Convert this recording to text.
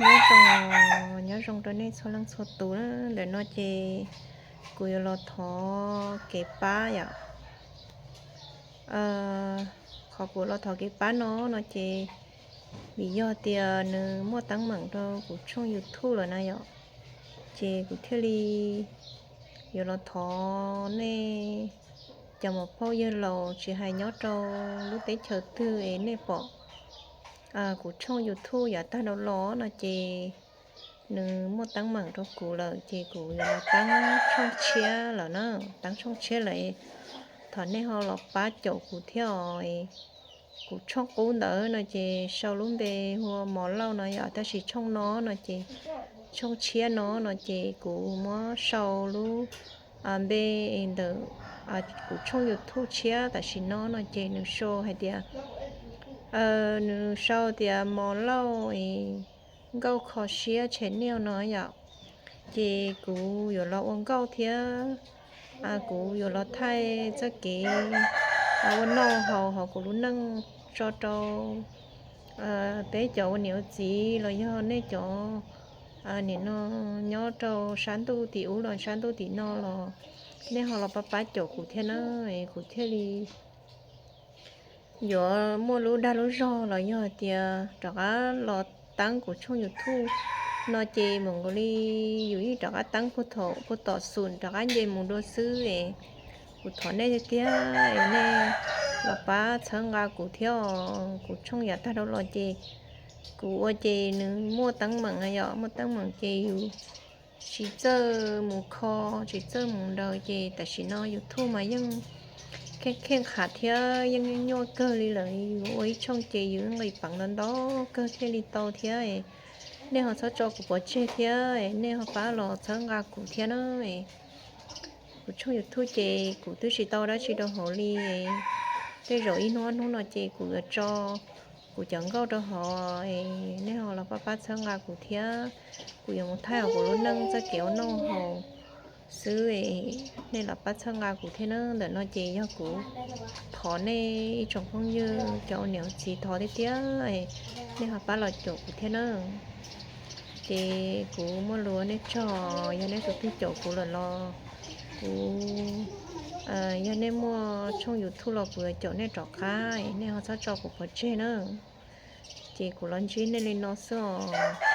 Nyob zoo, nyob zoo rau nej txhua leej txhua tus na. Ntawm no ces kuv yuav los thov kev pab yom. Qhov kuv los thov kev pab no no ces vim yog tias nws muaj teeb meem rau kuv tshooj YouTube lawm na yom, ces kuv thiaj li yuav los thov nej cov muam phauj yawg laus tsis hais nyob rau lub teb chaws twg es nej pom kuv tshooj YouTube yav tag dhau los no ces nws muaj teeb meem rau kuv lawm ces kuv yuav los teeb tshooj tshiab lawm na, teeb tshooj tshiab lawm. Thov nej ho los pab caum kuv thiab os. Kuv tshooj qub ntawd no ces sau lub npe hu ua Mos Lauj no yom, tab sis tshooj no no ces, tshooj tshiab no no ces kuv muab sau lub npe ntawm kuv tshooj YouTube tshiab tam sim no no ces nws sau hais tias, nws sau tias Mos Lauj nkauj kho siab channel no yom. Ces kuv yuav los ua nkauj thiab kuv yuav los thaij txoj kev ua noj haus hauv kuv lub neej tso rau peb cov ua niam ua txiv los yog nej cov nim no nyob rau sab ntuj tim ub los sab ntuj tim no los nej ho los pab pab caum kuv thiab na, kuv thiaj li yuav muaj lub dag lub zog los yog tias rov qab los teeb kuv tshooj YouTube no ces mam nkaus li yus yeej rov qab teeb puag tom xum rov qab nce mus dua xwb es. Kuv thov nej tiag tiag es nej los pab txhawb nqa kuv thiab os. Kuv tshooj yav tag dhau los ces kuv ua ces nws muaj teeb meem yom, muaj teeb meem ces yus tsis txawj mus kho, tsis txawj mus ntaus ces tam sim no YouTube mas yeej kheej kheej qham thiab yeej nyuaj kawg li lawm. Yus ua ib tshooj ces yus nqis peev ntau ntau kawg thiaj li tau thiab. Nej ho txhob tso kuv pov tseg thiab, nej ho pab los txhawb nqa kuv thiab na. Kuv tshooj YouTube ces kuv twb tsis tau dab tsi rau hauv li. Tej zaum ib hnub ob hnub no ces kuv yuav tso kuv cov nkauj rau hauv, nej ho los pab pab txhawb nqa kuv thiab. Kuv yuav mus thaij hauv kuv lub neej txoj kev ua noj haus xwb, nej los pab txhawb nqa kuv thiab na. Ntawm no ces yog kuv thov nej ib tsoom phooj ywg cov ua niam ua txiv thov tiag tiag, nej ho pab los caum kuv thiab na. Ces kuv muaj lus ua nej tsaug, yog nej tus twg caum kuv lawm los kuv, yog nej muaj tshooj YouTube los kuv yuav caum nej rov qab, nej ho txhob tso kuv pov tseg na. Ces kuv los ntsib nej li no xwb os.